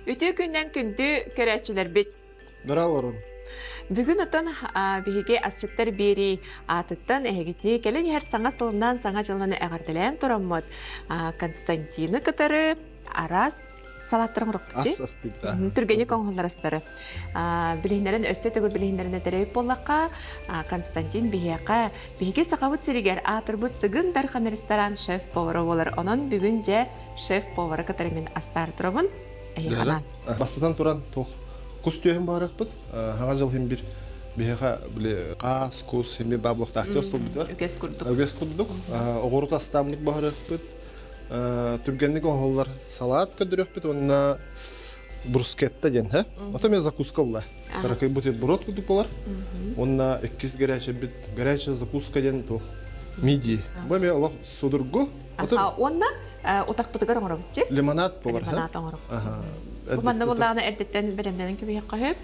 Үтүө күннэн күндү көрөөччүлэрбит. Дорооворун. Бүгүн отон биһиги асчыттар биэрии аатыттан эһигитини кэлэн иһэр саҥа сылынан саҥа дьылынан эҕэрдэлээн тураммыт Константины кытары араас салаттарын оҥорохпут Ас астыыта. Түргэнник оҥоһуллар астары. Билиһиннэрин өссө төгүл билиһиннэрин этэрээбит буоллахха, Константин биһиэхэ биһиги Сахабыт сиригэр аатырбыт Тыгын Дархан ресторан шеф-повара буолар. Онон бүгүн дьэ шеф-повара кытары мин астаары турабын. Эһиэхэ Бастатан туран туох кус түөһүн баарыахпыт. Хаҥа дьыл иһин бир биһиэхэ били хаас, кус хим бир баабылыктаахчы остуолбутугар. Үгэс курдук. Үгэс курдук. Оҕурут астааммыт баһарыахпыт. Түргэнник оҥоһуллар салаат көрдөрүөхпүт уонна брускетта диэн, һэ? Ото мен закуска була. Каракай бутерброд курдук болар. Уонна иккис горячий бит горячая закуска диэн туох мидии. Бу эмиэ олох судургу. Аха, уонна утахпытыгар оҥоробут Лимонад болар. Лимонад оҥоробут. Бу манна буоллаҕына эрдэттэн бэлэмнэнэн кэбиһиэххэ сөп.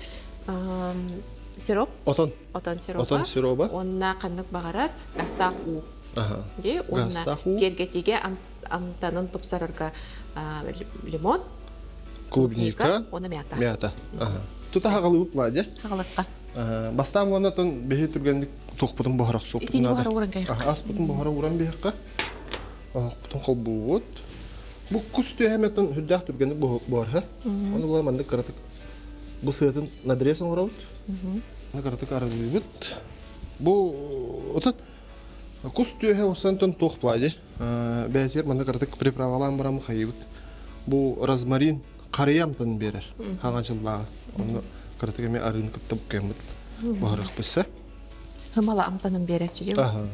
Сироп. Отон. Отон сироба. Отон сироба. Уонна ханнык баҕарар гастаах уу. Дии уонна киэргэтиигэ амтанын тупсарарга лимон, клубника уонна мята. Мята. Тута хагалыбыт Владя. Хагалыкка. Бастаан уонна тон биһи түргэнник туохпутун буһара охсуохпутун Итини буһара ууран кэйэххэ. Аспытын буһара ууран биһиэххэ. Оһохпутун холбуубут. Бу кус түөһэмэтин үрдээх түргэнник буһар. Ону була маннык кыратык бу сыатын надрез оҥоробут. Кыратык арылыыбыт. Бу отут Кус түөһэ осантон туох плади. Бээтигэр манна кыратык приправалаан баран хайыбыт. Бу розмарин харыйа амтанын биэрэр хаҥа дьыллааҕы. Онно кыратык эмиэ арыыны кытта буккуйаммыт буһарыахпыт Хымала амтанын биэрээччи дии. Аха.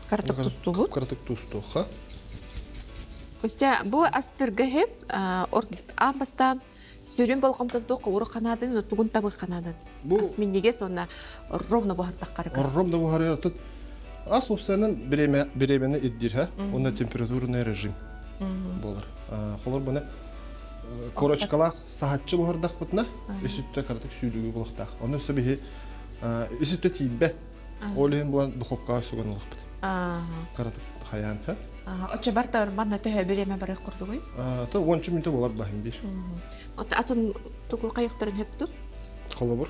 Кыратык тустубут. Кыратык тустуохха. Костя, бу астырга хеп аан бастаан Сүрүн болҕомтон туох урук ханаатын, тугун табы ханаатын. Бу Ас минньигэс уонна ровно буһартаххарыгар. Ровно буһарыгар тут ас уопсайынан бириэмэ бириэмэни ирдиир ха уонна температурный режим буолар. Холор буна корочкалаах саһаччы буһардахпытына үсүттэ кыратык сүүлүгү булуохтаах. Ону өссө биһи үсүттэ тиийбэт. Ол иһин булан духовкаҕа суган ылыахпыт. Кыратык хайаан ха. Оччо барта манна төһө бириэмэ барыах курдугуй? То уонча мүнтэ болар баһын биир. Атын тугу хайыктарын хөптүк? Холобур?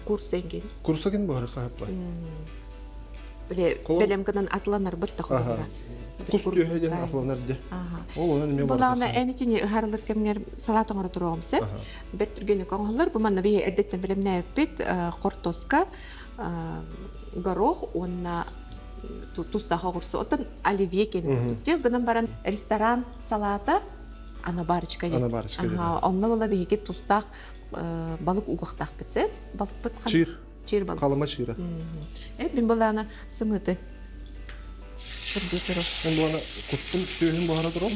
Курс энгин. Курс энгин баһары хаһыппай. Биле белем гынан атланар быт та холобура. Кус түөһэ диэн атланар де. Ол онон эмиэ Булаана эн итини ыһарылар кэмҥэр салат оҥоро туруоҕум сеп. Бэрт түргэнник оҥоһуллар. Бу манна биһи эрдэттэн бэлэмнээбиппит хортуоска горох уонна тустаах оҕурсу. Оттон оливье киэн курдук. Дьэ гынан баран ресторан салаата анабарочка диэн. Анабарочка диэн. Онно була биһиги тустаах балык угуохтаахпыт сэ. Балыкпыт Чир. Чир балык. Халыма чыыра. Э мин булаана сымыты. Көрдүү туру. Мен булана куттум түөһүн буһара туру.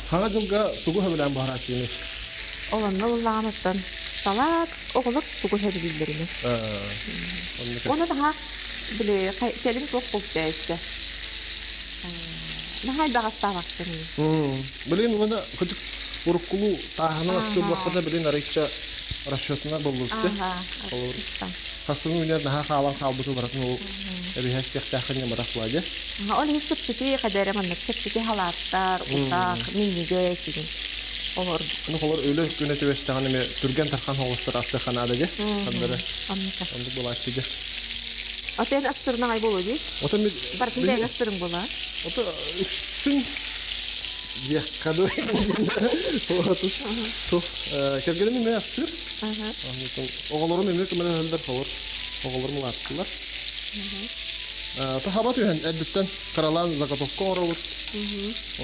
Хаҥа дьылга тугу сөбүлээн буһарааччыгыный? Ол онно буллаҕаныттан салаат оҕолор тугу сөбүлүүллэринэн. Оны наһаа били кэлин туох булта өссө. Наһаа элбэх астаабаккын. Билин уонна кытык уруккулуу тааһынан астыыллахпына билин арыйча расчетунар боллуутты. Хасыҥ үүнэр наһаа хаалан хаалбыты барытын ол эбиһэс киэхтээххин ньамарах буладьа. Ол иһин чэпчэки хадэрэ маннык чэпчэки халааттар, утах, минньигэс игин олор. Ну холор өлө күнэ түбэстэҕин эме түргэн тархан хоҕустар астыха наада дьэ. Хандара. Оннук булааччы дьэ. Отен астырын аҕай буолуо дии. Отон мен Барытын бэйэҥ астырын буола. Ото үксүн диэххэ дуу. Кэргэним эмиэ астыыр. Оҕолорум эмиэ көмөлөһөллөр холор. Оҕолорум улааттылар. Таһаба түһэн эрдэттэн кыралаан заготовка оҥоробут.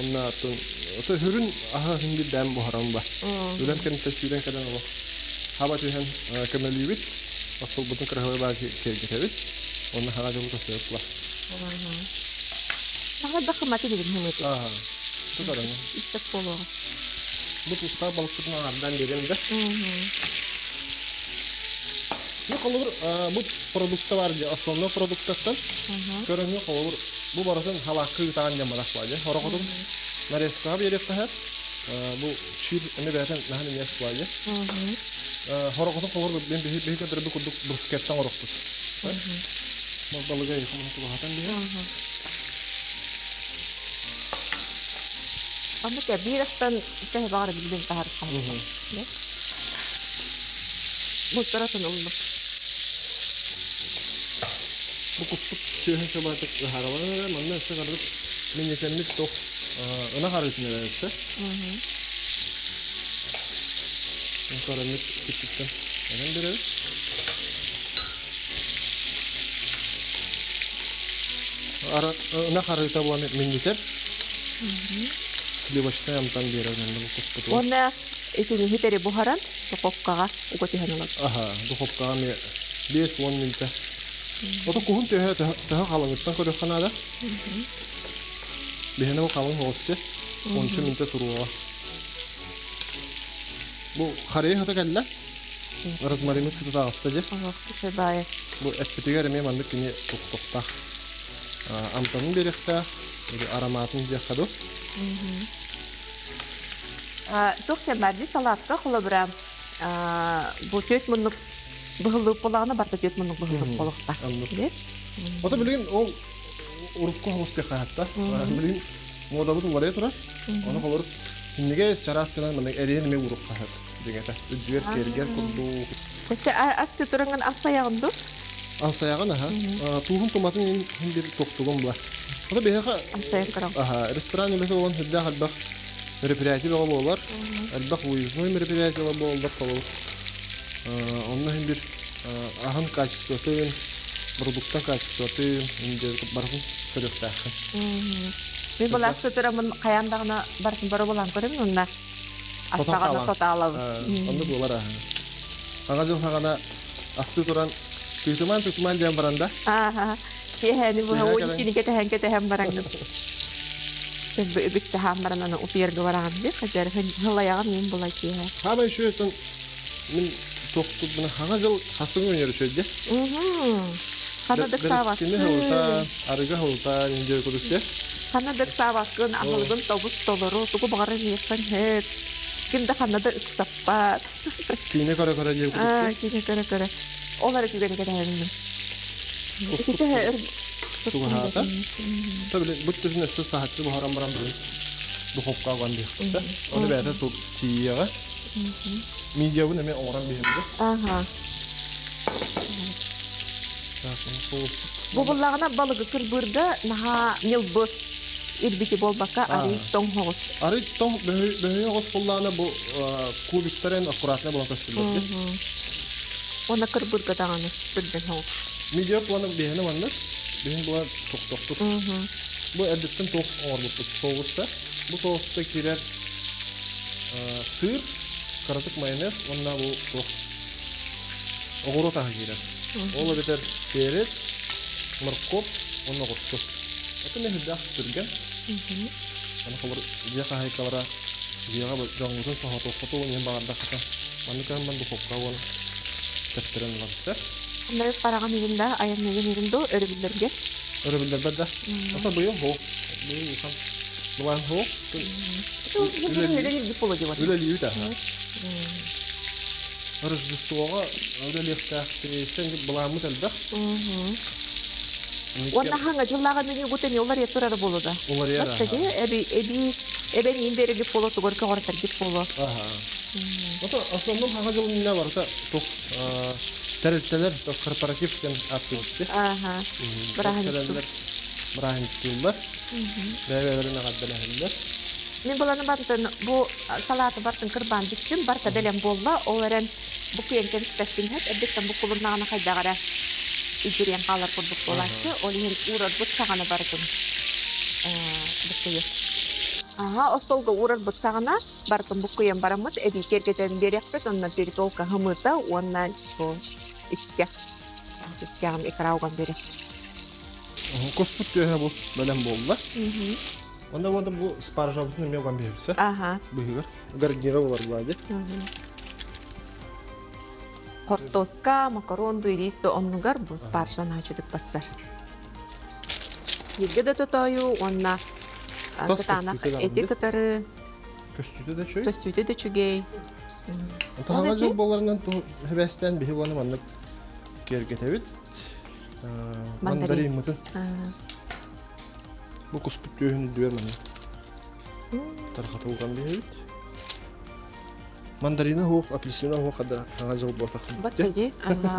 Онно ото хүрүн аһа иһин биирдээн буһарам ба. Үлэм кэнниттэн сүүрэн кэлэн олох хаба түһэн көмөлүүбүт. Остуолбутун кыраһыабай баар киэргэтэбит. Онно хаҥа дьолу көрсөбүт була. Наһаа да кыматы билим хымыты. Ааха. Тутарыҥ. Истэх буолуоҕа. Бу тустаах балыкпытын аҥардаан биэриэм да. Бу холобур бу продукта бар дии основной продуктаттан көрөҥҥө холобур бу барытын халаакка ыытаан диэн барах баа дии. Хорохотун нарезкаҕа биэриэххэ бу чир эмиэ бэйэтин наһаа минньигэс баа дии. Хорохотун холобур мен биһи биһи көрдөрбүт курдук брускеттан оҥорохпут. Балыга якын чугаһатан биһи. Оннук биир астан төһө баҕар билбин таһарыттан. Муттаратын ыллым. Бу куспут сүөһү сабаатык ыһаараланан эрэ, манна өссө кырдык минньитэммит туох ынах арыытын эрэ өссө. Көрөммүт киттиттэн эрэн беребит. Ынах арыыта буолан минньитэр. Сливочнай амтан биэрэр манна бу куспутугар. Уонна итини иһитэри буһаран духовкаҕа уга түһэн ылабыт. Аха, духовкаҕа эмиэ 5-10 мүнүүтэ. Ото куһун төһө төһө халыҥыттан көрүөххэ наада. Биһиэнэ бу халыҥ соҕус Ончу мүнүүтэ туруоҕа. Бу харыйа сыта кэллэ. Розмарины сыта таҕыста дьэ. Баайы. Бу эппитигэр эмиэ маннык кини туттуохтаах. Амтанын биэриэхтээх, или ароматын диэххэ дуу. Туох диэн баар дии салаатка холобура бу түөрт муннук быһыллыбыт буоллаҕына барыта түөрт муннук быһыллыбыт буолуохтаах. Ото билигин ол урукку хомус диэххэ хатта. Билигин муодабыт уларыйа турар. Ону холобур синньигэс чараас гынан маннык эриэн эмиэ урук хаһыат дьиҥэтэ. Үрдүгэр киэргэл курдук. Өссө ас тураҥын амсайаҕын дуу? Амсайаҕын аха. Тууһун туматын иһин бир тохтугум була. Ото биһиэхэ Амсайан көрөҥ. Аха, ресторан үлэтэ буолан сүрдээх элбэх мероприятие бөҕө буолар. Элбэх выездной мероприятиелар буолаллар холобур. Онно иһин бир аһын качествотын, продуктан качествотын, барытын көрүөхтээххин. Мин былаас тураммын хайаан даҕаны барытын боробулаан көрөмүн уонна астаҕана тотаалабын. Оннук буолар аһа. Саҥа дьыл саҕана астыы туран тыытымаан тыытымаан диэн баран да. Ааха. Киэһээни быһа уон иккини кэтэһэн кэтэһэн бараҥҥын. Үбүт таһаан баран аны утуйарга бараҕын дии. Хадьар хылайаҕын мин була киэһэ. Хаамай үчүгэйтэн мин тохтубуна хаҥа дьыл хасыҥ өнөр үчүгэйде. Хана дык Бэрэскини хылытаан, арыгы хылытаан индиэ курдук Ханна да ыксаабаккын, аһылыгын тобус толору, тугу баҕарар иһиэххин сөп. Ким да ханна да ыксаппат. Киинэ көрө-көрө диэн курдук. Киинэ көрө-көрө. Ол эрэ түгэни кэтэһэбин. Чугаһаата. Та били бу түһүн өссө саһаччы буһаран баран бүгүн духовкаҕа уган биэхпитэ. Оны бэйэтэ тут тиийиэҕэ. Медиабын эмиэ оҥорон биһимди. Ага. Бу буллаҕына балыгы кырбыырга наһаа ньылбы ирбити буолбакка арый тоҥ хоҕус. Арый тоҥ бөһүйэ оҕус буллаҕына бу кубиктарын аккуратно була көстүллэр. Уонна кырбыырга даҕаны түргэн хоҕус. Медиа планы биһини маннык биһин була тохтохпут. Бу эрдэттэн туох оҥорбуппут соуста. Бу соуста киирэр сыр, кыратык майонез уонна бу туох оҕуруот аһа киирэр. Ол эбэтэр перец, моркуоп уонна оҕурсу. Это мэһирдээх түргэн. Аны холор дьиэ хаһайкалара дьиэҕэ дьоҥҥутун соһотуоххутун иһин баҕардаххыта маннык кыһамман духовка уон тэптэрэн ылабыттар. Оннору параҕын иһин да, айанныгын иһин дуу, өрөбүллэргэ? Өрөбүллэрбэр да. Ата быйыл хоох. Быйыл улахан былаан хоох. Үлэлиибит аха. Рождествоҕа үлэлиэхтээхтириттэн былааммыт элбэх. Уонна хаҥа дьыллааҕы меню гутен уларыйа турара буолуо да. Уларыйар Бастаки эби эби эбэн иин берегип боло тугар көҕөртөргүт боло. Аха. Ото основном хаҥа дьыл иннинэ барыта тух тэрилтэлэр корпоратив диэн ааттыыбыт. Аха. Бырааһынньыктыыр. Бырааһынньыктыыллар. Бэйэ-бэйэлэрин эҕэрдэлэһэллэр. Мин буланы бартын бу салааты бартын кырбаан бүттүм, барта бэлэм буолла. Ол эрэн бу киэҥ кэбиспэппин иһэт, эрдэттэн бу кулуннаҕына хайдах эрэ илдьириэн хаалар курдук буолааччы. Ол иһин уурарбыт саҕана барытын буккуйу. Аха, остуолга уурарбыт саҕана барытын буккуйан бараммыт эбии киэргэтэн биэриэхпит, онно перепелка хымыыта уонна бу искэх искэҕин икра уган биэриэхпит. Куспут түөһэ бу бэлэм буолла. Онно уонна бу спаржабытын эмиэ уган биһипсэ. Аха. Быһыгар. Гарнира болар булади. Хортуоска, макарон ду рис да оннугар бу спаржа наачытык бассар. Бииргэ да тотоойу уонна кытаанах эти кытары Көстүүтэ да үчүгэй. Көстүүтэ да үчүгэй. Таһаҕа дьыл буоларынан хэбээстээн биһи уонна маннык киэргэтэбит. Мандариммытын. Бу куспут түөһүн үрдүгэр маннык. Тархатылган биһибит. Мандарина хуох, апельсина хуох хада хаҥа жыл буотах. Баттади.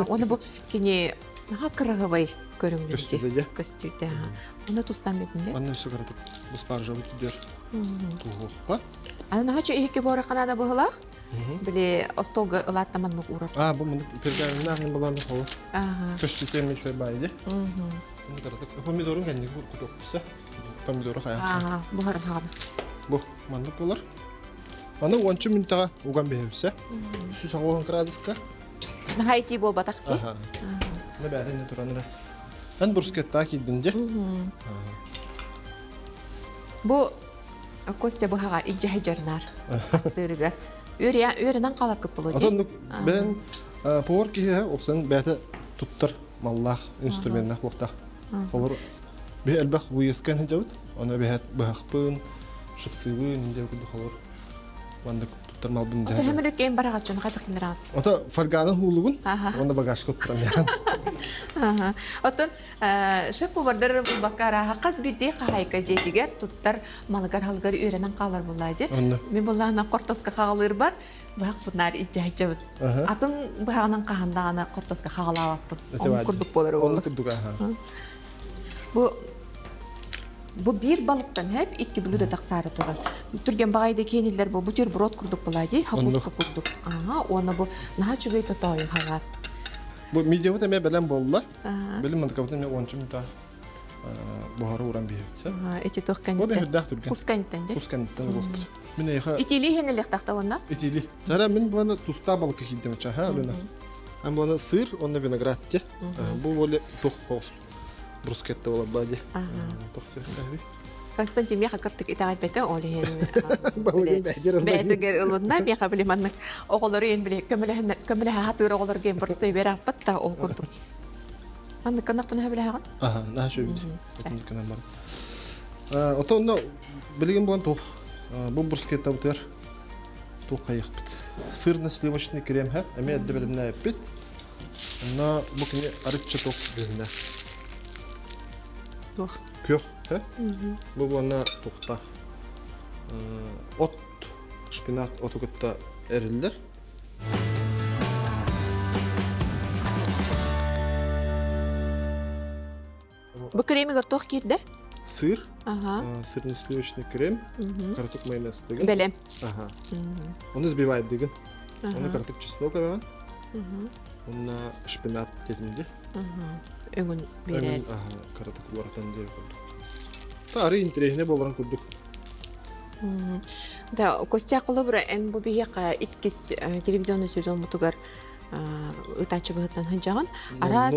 Оны бу кини наха кырыгыбай көрүҥнүрди. Көстүүтэ. Оны тустан битинде. Манна өссө кыратык бу спаржабыт түдер туһуохха. Аны наха чө иһикке буора канада быһылаах. Били остолга ылааттаманнык урар. А, бу муну пергаментнаах ин балаан холо. Көстүүтэ мен чөй байды. Кыратык помидорун кэнниги кутуохпуса. Помидору хайа. Аа, буһарын хаҕана. Бу маннык болар. Аны уонча мүнтэҕэ уган биһэбисэ. 180 градуска. Наһаа итии буолбатах дии. Аха. На бээтин туран эрэ. Эн брускетта киирдин дьэ. Бу Костя быһаҕа илдьэ дьарнаар астыырыгар. Үөрэнэн хааларгыт боло дии. Отон бэйэн повар киһи опсан бэйэтэ туттар маллаах инструменнаах буолуохтаах. Холор биһи элбэх выездка сылдьабыт. Оны бэһэт быһахпын, шипсыбын, индия курдук холор маннык туттар малбын Ото хэмэр кэм бараҕаччын хатык киндираат. Ото фольганы хуулугун, уонна багажка туттарам яан. Оттон шеф повардар булбакка арааһа хас биирдии хаһаайка дьиэтигэр туттар малыгар халыгар үөрэнэн хаалар буоллаа дии. Мин буллаана хортоска хаҕалыырбар быһах бунаар иччэһиччэбит. Атын быһаҕынан хаһан даҕаны хортоска хаҕалаабаппын. Ол курдук буолар Ол курдук аха. Бу бу биир балыктан хэп икки блюдо тахсаары турар. Түргэн баҕайда киэниллэр бу бутерброд курдук буолаа дии, хапуска курдук. Аха, уонна бу наһаа үчүгэй тотоойу хаҕар. Бу мидиябыт эмиэ бэлэм буолла. Билим мантыкабыт эмиэ уонча мүнтэ буһары уран биһибит. Эти туох Бу бэһирдээх түргэн. Кус кэнниттэн Кус кэнниттэн улуохпут. Мин эйиэхэ Итили иһэнэлиэхтаахта уонна? Итили. Сара мин буланы туста балыкка киирдим чаха Алена. Ан буланы сыр, онно виноград те. Бу боле тух хос брускетта була бади. Тух Константин миэхэ кыртык итэҕэйбэтэ ол иһин бэйэтигэр ылынна миэхэ били маннык оҕолору иһин били көмөлөһө хатыыр оҕолорго иһин просто үбэр аппат да ол курдук маннык гыннахпына сөбүлэһэҕин Аха, наһаа үчүгэй. Итинник гынан баран. Ото онно билигин булан туох бу брускеттабытыгар туох хайыахпыт. Сырно-сливочный крем һэ, эмиэ эрдэ бэлэмнээбиппит. Онно бу кини арычча туох дьүһүнэ. Туох? Күөх, һэ? Бу буонна туохтаах. От, шпинат оту кытта эриллэр. Бу кремигэр туох киирдэ? Сыр. Ага. Сырно-сливочный крем. Карток майонез деген. Бэлэм. Ага. Оны сбивает деген. Оны карток чеснок эбэҕин. Онна шпинат дедим Өҥүн биэрэр. Ага, карток уларатан диэ курдук. Та ары интересне боларын курдук. Да, Костя холобура эн бу биһиэхэ иккис телевизионный сезон бутугар ытааччы быһыттан сылдьаҕын. Араас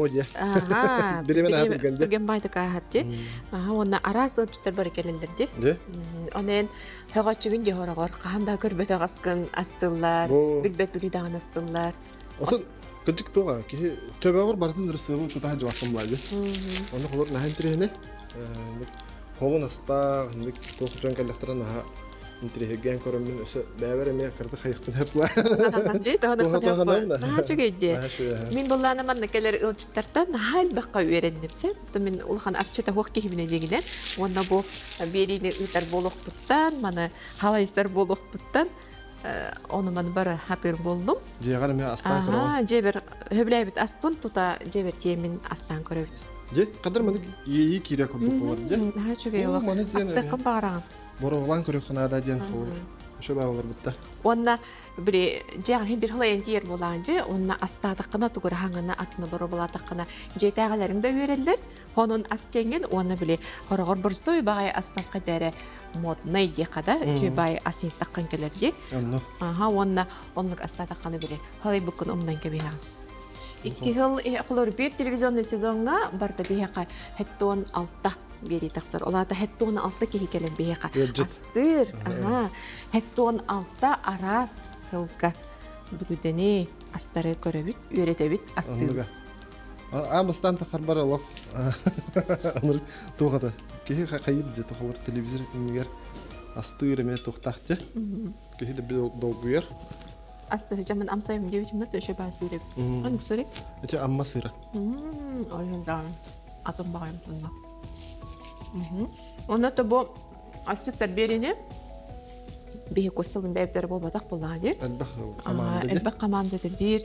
Биремен түргэн баайдык ааһар ди. Уонна араас ыалдьыттар бары кэлэллэр ди. Онон хөҕөччүгүн дии хороҕор хаһан да көрбөтөх аскын астыллар, билбэт бүлүүдэҕин астыллар. Отон кырдьык туоҕа киһи төбөҕөр барытын ырысыабын тутаһан дьыбаттан булаайы. Онно холор наһаа интириэһинэй. Холун астаах, инник туох дьон кэллэхтэрэ наһаа интириэһиргээн көрөммүн өссө бэйэбэр эмиэ кырата хайыхпын эпла. Наһаа үчүгэй дии. Мин буллаана манна кэлэр ыалдьыттартан наһаа элбэххэ үөрэнним сэ. Мин улахан асчыта хуох киһибинэ дьиҥинэн. Уонна бу биэриини ыытар буолуохпуттан, маны халайсар буолуохпуттан ону маны бары хатыыр буоллум. Дьиэҕэр эмиэ астаан көрөҕүн. Дьиэбэр сөбүлээбит аспын тута дьиэбэр тиэмин астаан көрөбүт. Дьэ, кадыр маны иэйии киирэ курдук болар дьэ. Наһаа үчүгэй олох. Астыаххын баҕараҕын. Боруоҕалаан көрүөххэ наада диэн холур. Өшө баалар бытта. Уонна били дьиэҕин бир халайан тиийэр буолаан дьэ, уонна астаатаххына тугураһаҥына атыны боруобалаатаххына дьиэтээҕилэриҥ да үөрэллэр. Онон ас тиэҥҥин уонна били хороҕор боростуой баҕайы астан хайда эрэ моднай диэххэ да үчүгэй баайы ас иһиттаххын кэлэр дии. Онно. Аха уонна оннук астаатаххына били халайбыккын умнан кэбиһэҕин. Икки сыл холор биир телевизионный сезоҥҥа барда биһиэхэ хэттон алта биэрии тахсар. Ол аата хэттон алта киһи кэлэн биһиэхэ астыыр. Аха. Хэттон алта араас сылга бүлүүдэни астары көрөбүт, үөрэтэбит, астыыбыт. Аан бастаан тахарбар олох ынырык туох ата киһи хайыр дьэ тохолор телевизор иннигэр астыыр эмиэ туохтаах дьэ киһи да долгуйар Астыыр дьэ амсайым диэбитиммит өшө баа сыыр эбит. Оннук сыры? Ити амма сыра. Ойон даҕаны атын баҕайым тунна. Онно то бу асчыттар биэриини. Биһи курсалын бэйбитэр буолбатах буоллаҕа дии. Элбэх команда Элбэх команда диир.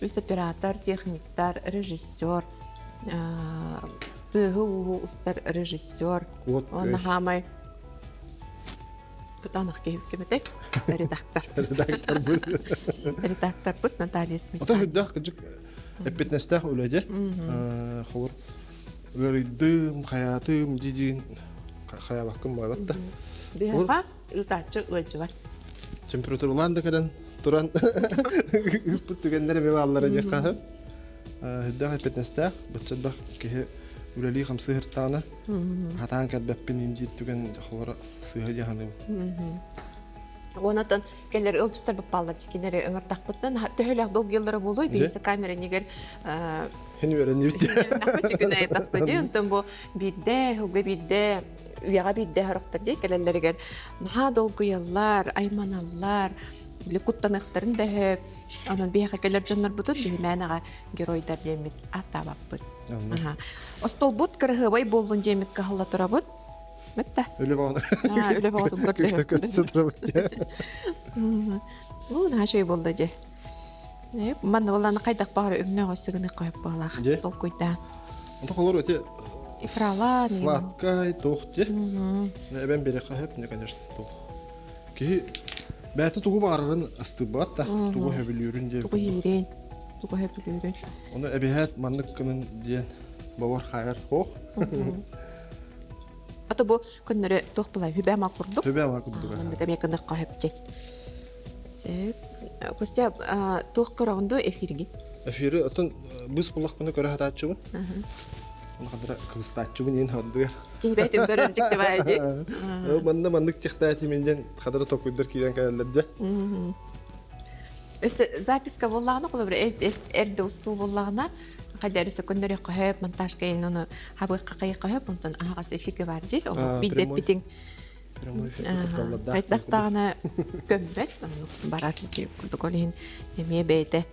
Үс оператор, техниктар, режиссер, тыаһы-ууһу устар режиссер. Уонна хаамай кытаанах киһи кимэтэй? Редактор. Редакторбыт. Редакторбыт Наталья Смит. Ото үрдээх кыдьык эппитнэстээх үлэдэ. Холор ыарыйдым, хайаатым дии хайабаккын буолбат да. Биһиэхэ ыытааччы ыалдьыбат. Температуралаан да кэлэн туран ыыппыт түгэннэр эмиэ бааллара диэххэ үрдээх эппитнэстээх бачча киһи үлэлии хамсыы сыртаҕына хатаан кэлбэппин индиир түгэн холоро сыыһа дии саныыбын. Онотон кэлэр ыалдьыттар баппааллар кинилэри ыҥыртахпытынан төһөлөөх долгуйаллара буолуой биһиги камера инигэр Хин үөрэннибит. Чүкүнэ тахса дии онтон бу биирдэ сылга биирдэ үйэҕэ биирдэ сорохтор дии кэлэллэригэр наһаа долгуйаллар, айманаллар, били куттаныахтарын да сөп. Онон биһиэхэ кэлэр дьоннорбутун биһимээн геройдар диэммит ааттаабаппыт. Остолбут кыраһыабай буоллун диэммит кыһалла турабыт. Мэтта. Үлэ баҕана. Үлэ баҕатын көрдөһөр. Көрсө турабыт. Ну, наһаа үчүгэй буолла дьэ. Манна буоллаана хайдах баҕар өҥнөөх өссө гына хойуп буолаах толкуйдаан. Онто холор эти Икралаан. Сладкай туох дьэ. Эбэн бере хаһып, не конечно туох. Киһи бэйэтэ тугу баҕарарын астыыбат да, тугу хөбүлүүрүн диэн. Тугу иирин, тугу хөбүлүүрүн. Ону эбиһээт маннык гынын диэн бабар хайар хоох. Ата бу көннөрү туох булай хүбэ ама курдук. Хүбэ ама курдук. Маннык эмиэ кынах хөпче. Костя, туох көрөҕүн дуо эфиргин? Эфири отон быс буллахпына көрө хатааччыбын. Оны хадара кыбыстааччыбын иин хаддыгар. Киһибэтин көрөр дьиктибай ди. Манна маннык техтаати мен ден хадара токуйдар киирэн кэлэллэр дьэ. Өссө записка буоллаҕына, холобура, эрдэ устуу буоллаҕына, хайда эрэ көннөрү хөп монтажка ин ону хабыахха хайыхха хөп онтон аһаҕас эфирге бар дии. Ол биирдэппитиҥ Прямой эфир курдук Хайдахтаҕына көммөт, барар дии курдук. Ол иһин эмиэ бэйэтэ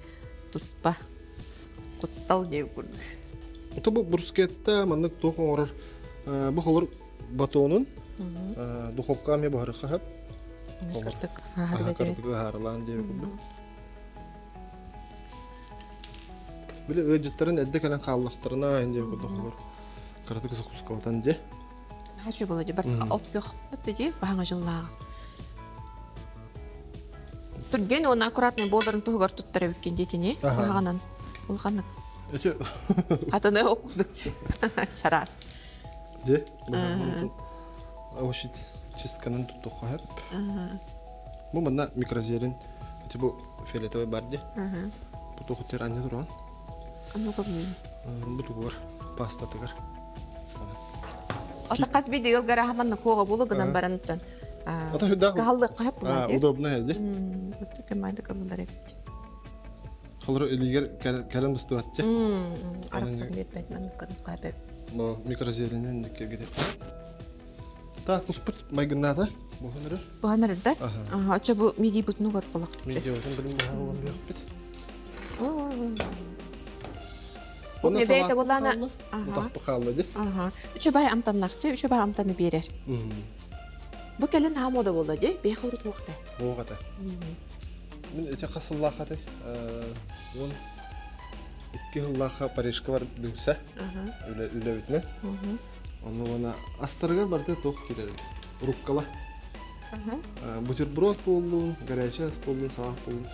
туспа куттал дии курдук. Ото бу брускетта маннык туох оҥорор бу холор батонун духовка эмиэ буһарыхха сөп. Кырдык Кырдык ыһаарылаан диэби курдук. Били ыалдьыттарын эрдэ кэлэн хааллахтарына диэби курдук холор кыратык закускалатан дьэ. Хачы было бар от көх дии баһаҥа жыллааҕа. Түргэн уонна аккуратный буоларын туһугар туттар эбиккин диэтини баһаҕанан улаханнык. Эти Атыны окудук чараас. Де овощи чистканан туттуохха сөп. Бу манна микрозелень ити бу фиолетовый бар ди. Бу туохутер анньа туран. Бу тугугар пастатыгар. Ата хас биир ыалгар аһаманна куоҕа буолу гынан баран оттон Ата хүдах каһаллык хаһап була Удобно ди. Кемайды кылылар эбит. Холору илигер кэлэн быстыбатчы. Арахсан бербет маннык кабеп. Бу микрозеленен диккергете. Так, успут майгыннаата. Буһанырыр. Буһанырыр да? Аха, очо бу миди бутуну көр болак. Миди бутун билим буһан быахпит. Бу бэйэтэ буоллаана. Утахпы хаалла ди. Аха. Үчү бай амтаннахчы, үчү бай амтаны берер. Бу кэлин хаам мода болла ди, бэйэ урут уохта. Уохата. Мин эти хас сыллаахатай? 12 сыллаахха Парижка бар дымса. Үлэбитинэ. Онно уонна астарыгар барыта туох киирэр руккола. Бутерброд буоллун, горячий ас буоллун, салат буоллун.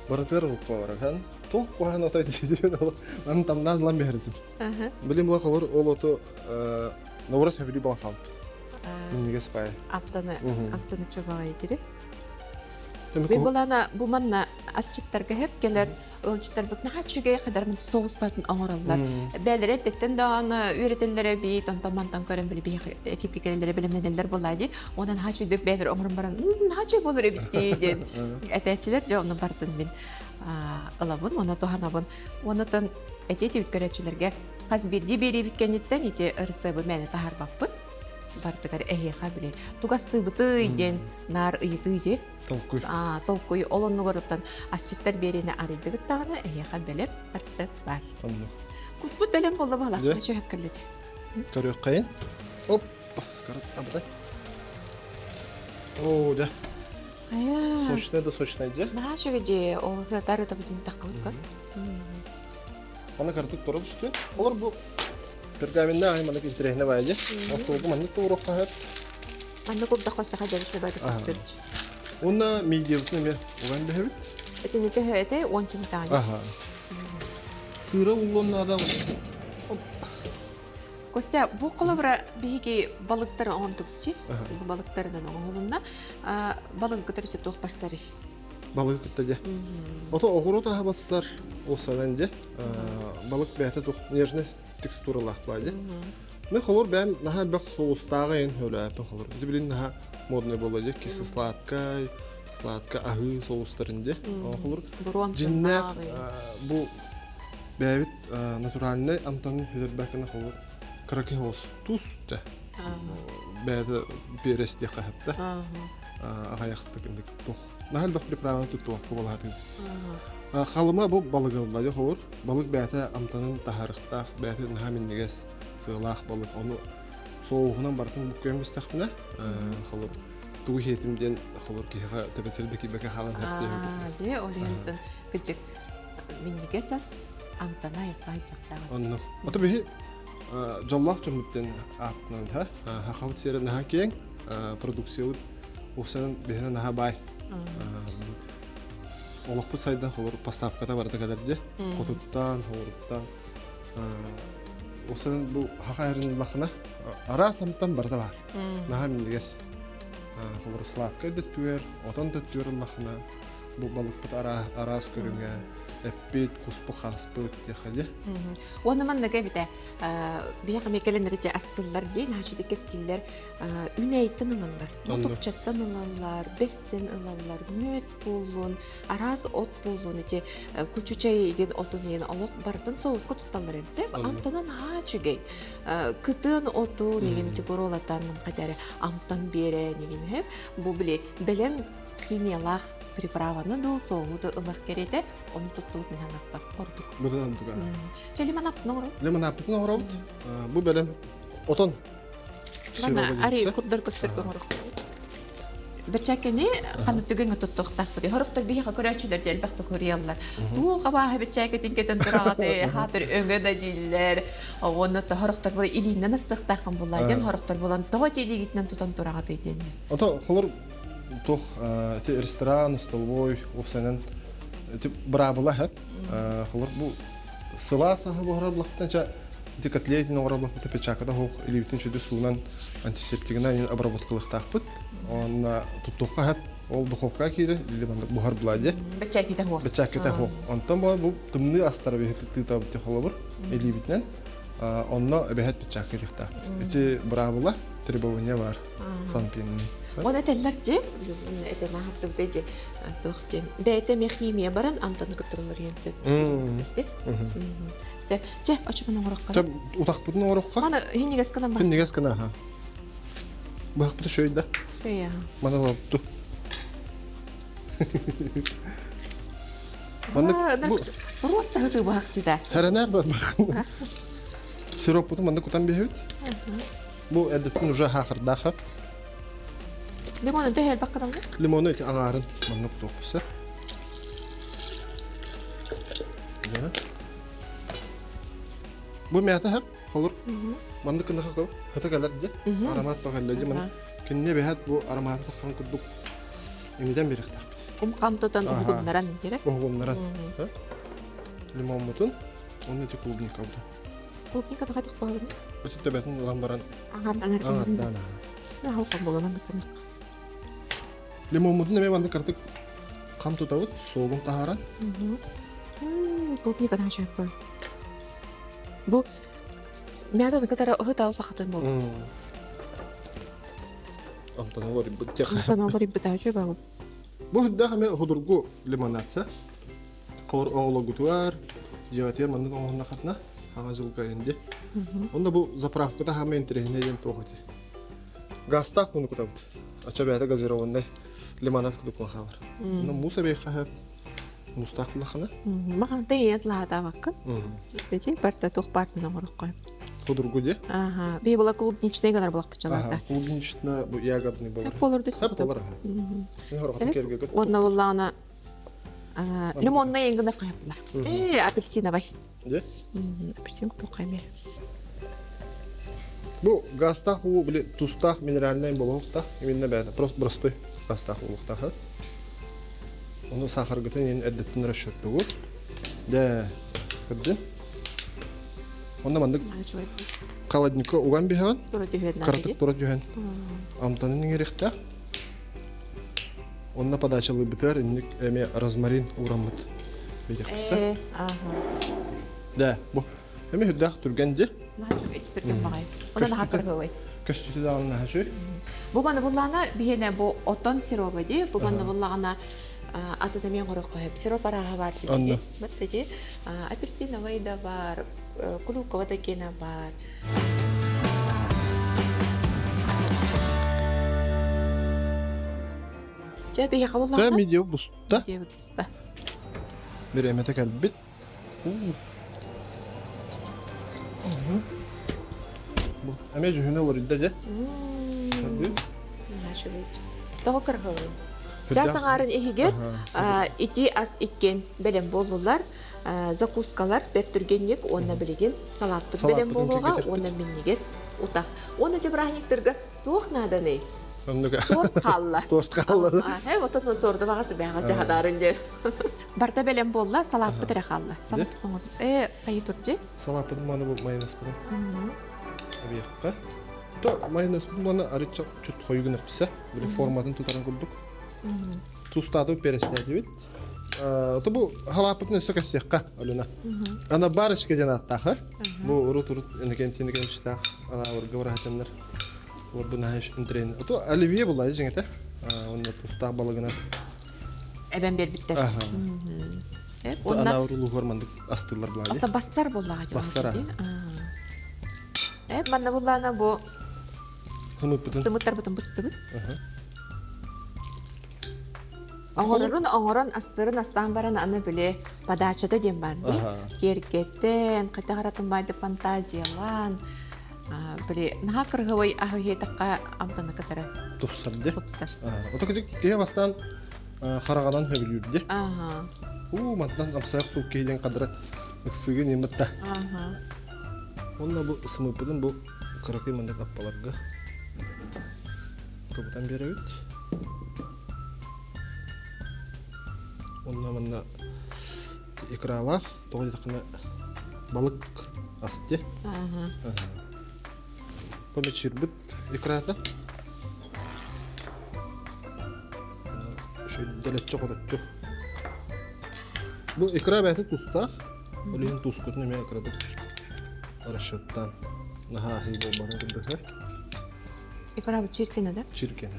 Барытыгар руккола барар. Туох куһаҕан отой дьиэбин аны тамнаан ылан биһэритим. Билим була холор ол оту наоборот сөбүлүү баҕа салбыт. Минньигэс баайы. Аптаны аптаны чобаҕай дири. Мен булана бу манна асчыттарга хеп келер ыалдьыттарбыт наһаа үчүгэй хадармын соус батын оҥороллор. Бээлэрэ эрдэттэн даҕаны үөрэтэллэрэ эбит, онтон мантан көрөн били биһиэхэ эфирдикэлэрэ бэлэмнэнэллэр буоллаа дии. Онон наһаа үчүгдүк бээлэр оҥорон баран наһаа үчүгэй буолар эбит дии диэн этээччилэр дьэ онно бартын мин ылабын, уонна туһанабын. Оннотон эти этибит көрөөччүлэргэ хас биирдии биэриибит кэнниттэн ити ырысыабы мээнэ таһаарбаппыт. Бартыгар эһиэхэ били тугастыыбытый диэн наар ыйытыы дии. Толкуй. Толкуй ол оннугар оттон асчыттар биэриини арыйдыгыт даҕаны эһиэхэ бэлэм рецепт бар. Оннук. Куспут бэлэм буолла баһылах. Чөһөт кэллэти. Көрүөххэйин. Оп, карат абытай. Оо, да. Сочная да сочная дьэ. Наһаа үчүгэй дьиэ, ол тары табытын таххыбыт Аны картык тура түстү. Олор бу пергаменна ай маннык интэриэһинэ баайа дьэ. Остуолга маннык туруохха сөп. Маннык урдахха саха дьэ бары көстөрч. Уонна мидиябытын эмиэ уган бэһэбит. Этини төһө этэй 10 чымтаан. Аха. Сыыра уллуон наада. Костя, бу холобура биһиги балыктары оҥордукчи, бу балыктарынан оҥоһулунна. Балыгы кытары туох барсарый? Балыгы кытта дьэ. Ото оҕуруот аһа бассар, ол санан дьэ. Балык бэйэтэ туох нежный текстуралаах баа дьэ. Мен холор бэйэм наһаа элбэх соустааҕы эн өлөөппүн холор. Ити билин наһаа модный буолла дьэ. Кисло-сладкай, сладко аһыы соустарын дьэ. Холор дьиннээх бу бэйэбит натуральнай амтанын сүтэрбэккэ холор кыракый соус туус дьэ. Бэйэтэ перец диэххэ сөптө. Аҕайахтык инник туох наһаа элбэх приправаны туттубакка буолаатыҥ. Халыма бу балыгылла дьэ холор. Балык бэйэтэ амтанын таһаарыахтаах, бэйэтэ наһаа минньигэс сыалаах балык. Ону соуһунан барытын буккуйан бистэхпинэ, холор тугу иһиэтим диэн холор киһиэхэ төбөтүгэр да киирбэккэ хаалан сөп Дьэ, ол иһин кырдьык минньигэс ас амтана айыппай дьахтаах. Оннук. Ото биһи дьоллоох дьоммут диэн ааттанан ха хахабыт сиэрэ наһаа киэҥ, продукциябыт ухсанан биһиэнэ наһаа баай. Олохпут сайдан холор поставката барыта кэлэр дьэ. Хотуттан, хоруттан. Ухсанан бу хаха эрин лахына араас амтан барыта баар. Наһаа минньигэс. Холор сладкай да түөр, отон да түөр лахына бу балыкпыт араас көрүҥэ эппит, куспут, хааспыт диэхэ дьэ. Уонна маннык эбитэ биһиэхэ эмиэ кэлэн эрэ астыллар диэн хаачыды кэпсииллэр үүнээйиттэн ылаллар, мутукчаттан ылаллар, бэстэн ылаллар, мүөт буоллун, араас от буоллун ити кучу чай игин отун иһин олох барытын соуска тутталлар эбит. Амтанан аһаа үчүгэй. Кытыан отун игин ити буруолатан хайдары амтан биэрэн игин бу били бэлэм химиялаах приправаны дуу, соуһу да ылар кэриэтэ, ону туттубут мин санааппар ордук. Быдан ордук. Чэ, лимонаппытын оҥоробут. Лимонаппытын оҥоробут. Бу бэлэм отон Манна ари курдар көстөр оҥоруохпут. Бэчээкэни ханна түгэҥҥэ туттуохтаахпыт. Хорохтор биһиэхэ көрөөччүлэр дьэ элбэх көрүйэллэр. Туох абааһы бэчээкэтин кэтэн тураҕаты, хаатыр өҥө да дииллэр. Уонна хорохтор була илиинэн астыахтааххын буллаа диэн хорохтор булан тоҕо илиигитинэн тутан тураҕатый диэннэр. Ото холор туох ити ресторан, столовой, уопсайынан ити быраабыла сөп. Холор бу сылаас аһы буһарар булахтан ча ити котлетин оҥорор булахпыт печаката хоох илиибитин сүдү суунан антисептигынан обработкалыахтаахпыт. Онно туттуохха сөп. Ол духовка киирэ или маннык буһар була дьэ. Бэчээккитэ хуох. Бэчээккитэ хуох. Онтон була бу тымныы астара биһи тыытабыт холобур илиибитинэн. Онно эбэһэт печакка диэхтаахпыт. Ити быраабыла требование бар. Санпинный. Оны этэллэр дьи, этэн аһаттыбыт дьи, туох диэн, бэйэтэ эмиэ химия баран амтаны кыттырылар диэн сөп. Сөп. Чэ, очумун оҥорохха. Чэ, утахпытын оҥорохха. Маны хиннигес гынан бас. Хиннигес гына, аха. Быһахпыты шөйдө. Шөйө. Маны лапту. Маннык бу Просто хытыы быһахтыда. Хэрэнээр бар бах. Сироппутун маннык кутан биһэбит. Бу эрдэттэн уже хаахырдаах. Лимону төһө элбэх гыналлар? Лимону ити аҥаарын маннык туохпуса. Бу мята хэп холур. Маннык кыннаха көр. Хата кэлэр дьэ. Аромат баҕалла дьэ маны. Кинне бэһэт бу ароматы таххан курдук имитэн бириэхтээхпит. Кум-хам тутан уһугуннаран дире. Уһугуннаран. Лимоммутун, оны ити клубникабытын. Клубника таха тохтообун. Өтүт төбөтүн ылан баран Аҥардан аҥардаан Аһыл болонон кытын. Лимоммутун эмиэ маннык кырдык хам тутабыт, суогун таһааран. Клубника наша Бу мята кытары ыһыта сахатын буолбут. Онтон олорбут теха. Онтон олорбут ачы бабы. Бу үрдээх эмиэ худургу лимонадса. Холор оҕолоргутугар, дьиэҕитигэр маннык оҥоһуннаххытына, хаҥа дьылга инди. Онно бу заправката хаама интэриэһинэй диэн туох ити. Газтаах муну кутабыт. Ача бэйэтэ газированный лимонад кудук хаалар. Онно муус эбиэххэ сөп. Муустаах буллаххына. Махан тэйиэт лаһаатаабаккын. Ити барта туох баартын оҥороххой. Худургу де. Ага. Би была клубничный гынар булакпычаларда. Ага, клубничный бу ягодный болар. Хеп болор Хеп болар. Онна буллаана лимонный эңгіне кайыпла. Э, апельсиновый. Де? Апельсин куту каймер. Бу газтах уу били тустаах минеральный болуохтаах именно бэйэтэ просто простой газтаах буолуохтаах. Ону сахаргытын иһин эрдэттэн расчеттугут. Дэ, көрдүн? Онно маннык холодникка уган биһэҕин, кыратык тура түһэн амтанын иҥэриэхтээх. Онно подачалыыбытыгар инник эмиэ розмарин уураммыт биэриэхпит. Дэ, бу Эми үрдээх түргэн дьи. Түргэн баҕай. Онон наһаа кыргылый. Көстүтү даҕаны наһаа үчүгэй. Бу маны буллаҕына биһиэнэ бу отон сироба дии. Бу манна буллаҕына атын эмиэ оҥороххо сөп. Сироп арааһа баар сибики. Вот эти апельсиновый да бар, клюква да киэнэ бар. Чэ, биһиэхэ буллаҕына. Чэ, мидио буста. Мидио буста. Бириэмэтэ кэлбит. Эмиэ дьүһүнэ уларыйда дьэ. Тоҕо кыргылый? Чаас аҥаарын иһигэр ити ас иккиэн бэлэм буоллулар. Закускалар бэрт түргэнник уонна билигин салааппыт бэлэм буолуоҕа уонна минньигэс утах. Уонна дьэ бырааһынньыктарга туох нааданый? Торт хаалла. Торт хаалла. Э, отон торду баҕас бэҕэ дьаһадаарын дьэ. Барда бэлэм буолла, салааппыт эрэ хаалла. Салааппыт оҥордум. Э, хайы турдьи? Салааппытын маны бу майонезпытын. Эбиэххэ. То майонезпытын маны арычча чут хойу гынахпыса. Били форматын тутарын курдук. Тустаатыбыт перестаатыбыт. То бу халааппытын өссө кэссиэххэ, Алена. Ана барышка диэн ааттаах, Бу урут-урут энекентини кэмчитаах анаабырга барахатаннар. Олор бу наһаа интриэн. То оливье була дьиҥэтэ. Онно тустаах балыгынан эбэн биэрбиттэр. Уонна Анаабыр улууһугар маннык астыыллар буолаа дии. Бассар буоллаҕа дии. Бассар Э, манна буллаана бу Сымыппытын. Сымыттарбытын быстыбыт. Оҥорорун оҥорон астырын астаан баран аны били подачата диэн бар дии. Киэргэттэн, хайдах аратын байды фантазиялаан, били наһаа кыргыбай аһы иһиэтэххэ амтана кытары тупсар ди. Тупсар. Ото кыжык киһи бастаан хараҕанан хөбүлүүр ди. Уу мантан амсайах суут киһи кадра ыксыгы ниммытта. Онно бу сымыппытын бу кыракый мандык аппаларга кыбытан биэрэбит. Онно манна икралаах, тоҕо диэтэххинэ балык ас дии. Помечирбит икрата. Дэлэччи хороччу. Бу икра бэйэтэ тустаах. Ол иһин тускутун эмиэ кыратык расчеттаан наһаа аһыы буолбатын курдук. Икра бу чиркинэ да? Чиркинэ.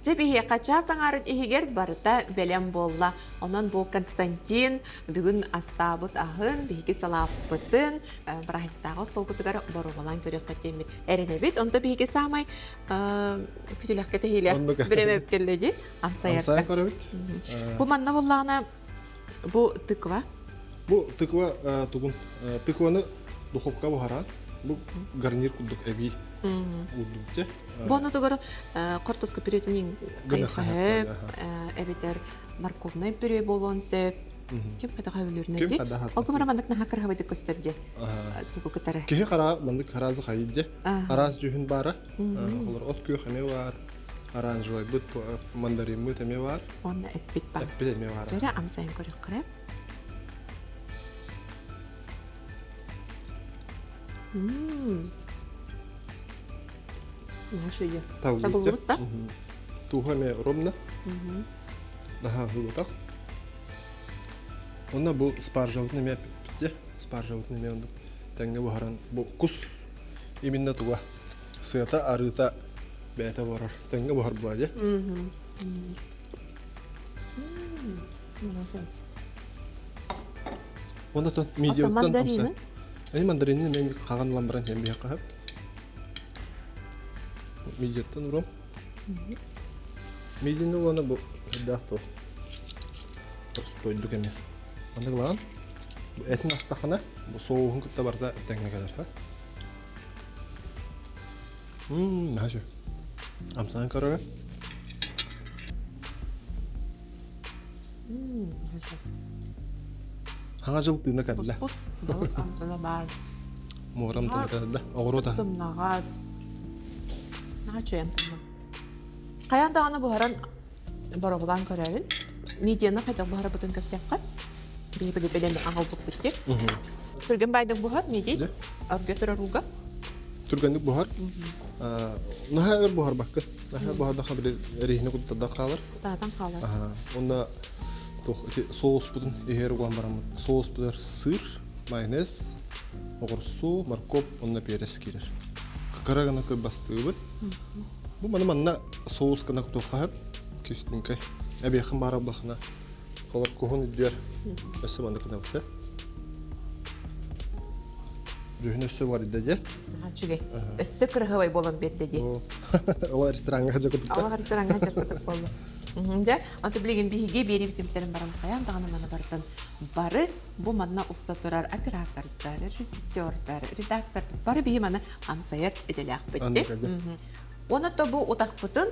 Дьэ биһиэхэ чаас аҥаарын иһигэр барыта бэлэм буолла. Онон бу Константин бүгүн астаабыт аһын, биһиги салааппытын бырааһынньыктааҕы остуолбутугар боруобалаан көрүөххэ диэммит эрэнэбит. Онто биһиги саамай күтүлэххэ тэһиилээх бириэмэбит кэллэ дии амсайарга. Амсайан көрөбүт. Бу манна буоллаҕына бу тыква. Бу тыква тугун тыкваны духовка буһаран бу гарнир курдук эбии уурдубут Бу онутугар хортуска пюретин кайхаһып, эбэтэр морковнай пюре буолуон сөп. Ким хатаха өлөрүнэр ди. Ол кымара маннык наһаа кырыһабайдык көстөр ди. Тугу кытары. Киһи хара маннык харазы хайыт ди. Араас дьүһүн баара. Олор от күөх эмиэ бар. Оранжевайбыт, мандариммыт эмиэ бар. Онно эппит бар. Эппит эмиэ бар. Көрө амсайын көрүөххэ. Табыллыбыт да? Тууһа эмиэ ровно. Наһаа ыһыыбатах. Онно бу спаржабытын эмиэ эппит Спаржабытын эмиэ оннук тэҥҥэ буһаран бу кус именно туга сыата арыыта бэйэтэ буорар тэҥҥэ буһар буолаа дьэ. Онно мидиоттан амса. Ани мандарины мен хаҕан ылан баран иһэн биһиэхэ сөп. Мидиоттан уром. Мидини улана бу үрдээх бу. Стойдук эмиэ. Маннык ылаҕын. Этин астахына бу соуһун кытта барыта тэҥҥэ кэлэр. Мм, наһаа үчүгэй. Амсаан көрөрө. Хаҥа жыл тыына кэллэ. Буспут балык амтана баар. Муора амтана кэллэ. Оҕуруот аһа. Сымнаҕас. Наһаа үчүгэй амтана. Хайаан даҕаны буһаран боробулаан көрөбүн. Мидияны хайдах буһарабытын көрсөххө. Биһи били аҕалбыппыт дии. Түргэн байдык буһар мидий. Орге турар ууга. Түргэнник буһар. Наһаа өр буһарбаккын. Наһаа буһардаха били эриһини куттарда хаалар. Таатан хаалар. Онно туох ити соуспутун иһэр уган бараммыт. Соуспутугар сыр, майонез, оҕурсу, моркуоп уонна перец киирэр. Кыра гына кырбастыыбыт. Бу маны манна соус гына кутуохха сөп. Кистинкэй. Эбиэхин баара буллахына холор куһун үрдүөр өссө маннык гынабыт. Дьүһүн өссө бар идэ дьэ. Үчүгэй. Өссө кырыһабай буолан биэрдэ дии. Ол рестораҥҥа дьэ Ол рестораҥҥа дьэ буолла. Дьэ, онто билигин биһиги биэриибитин баран хайаан даҕаны маны барытын бары бу манна уста турар оператордар, режиссердар, редактор бары биһи маны амсайар идэлээхпит. Уонна то бу утахпытын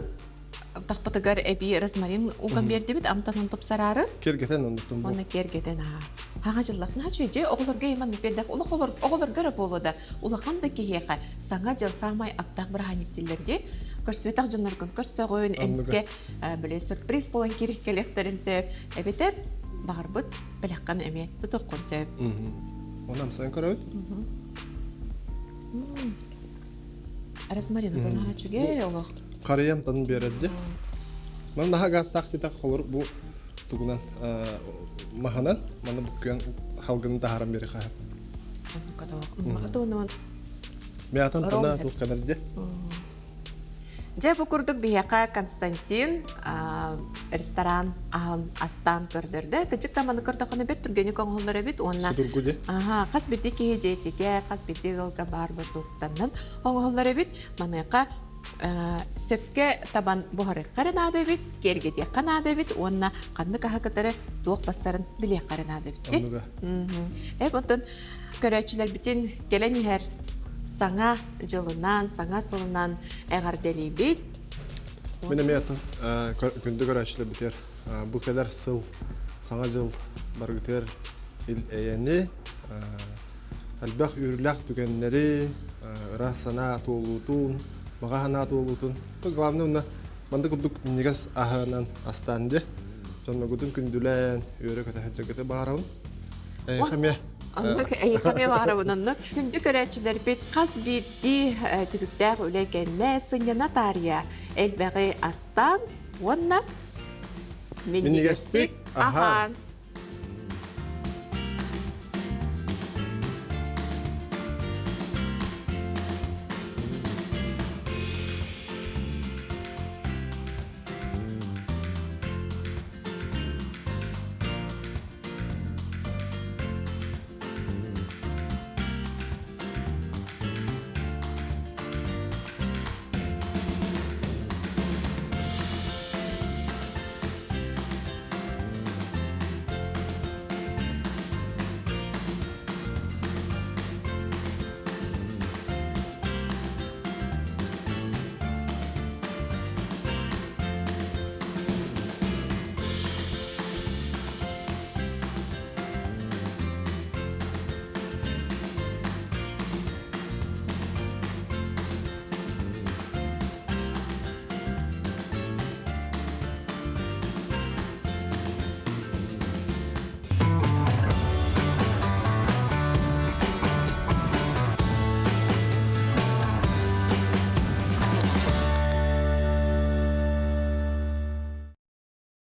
утахпытыгар эбии розмарин уган биэрдибит амтанын тупсараары. Кергетен оннуктун бу. Онно кергетен аа. Хаҥа дьыллах наһаа дьэ оҕолорго иман биэрдэх улах оҕолорго эрэ буолуо да улахан да киһиэхэ саҥа дьыл саамай аптаах бырааһынньык дииллэр дии. Көрсүбэтэх дьонноргун көрсөҕүн, эмискэ били сюрприз буолан киириккэлиэхтэрин сөп. Эбэтэр баҕарбыт бэлэххин эмиэ тутуоххун сөп. Оны амсайан көрөбүт. Розмарина наһаа үчүгэй олох. Харыйам тан биэрэрди. Ман наһаа гаастаах диэтэх холор бу тугунан маһанан маны буккуйан халгыны таһааран биэри хаһан. Мятан тана туох кэлэрди. Дьэ бу курдук биһиэхэ Константин ресторан аһын астаан көрдөрдө. Кыдьык да маны көрдөххүнэ бэрт түргэнник оҥоһуллар эбит уонна Судургу дии. Аха, хас биирдии киһи дьиэтигэр, хас биирдии ыалга баар бордууктанан оҥоһуллар эбит. Маныаха сөпкө табан буһарыахха эрэ наада эбит, киэргэтиэххэ наада эбит уонна ханнык аһы кытары туох бассарын билиэххэ эрэ наада эбит. Оннуга. Эп онтон көрөөччүлэрбитин кэлэн иһэр саҥа дьылынан, саҥа сылынан эҕэрдэлиибит. Мин эмиэ күндү көрөөччүлэрбитигэр бу кэлэр сыл саҥа дьыл баргытыгар ил эйэни, элбэх үөрүүлээх түгэннэри, ыраас санаа туолуутун, баҕа санаа туолуутун, главное уонна маннык курдук минньигэс аһынан астаан дьэ дьонноргутун күндүлээн үөрэ-көтө сылдьаргыты баҕарабын. Эйиэхэ эмиэ Оннук эйиэхэ эмиэ баҕарабын оннук. Күндү көрөөччүлэрбит хас биирдии түбүктээх үлэ кэннэ сынньана таарыйа элбэҕи астаан уонна минньигэстик аһаан.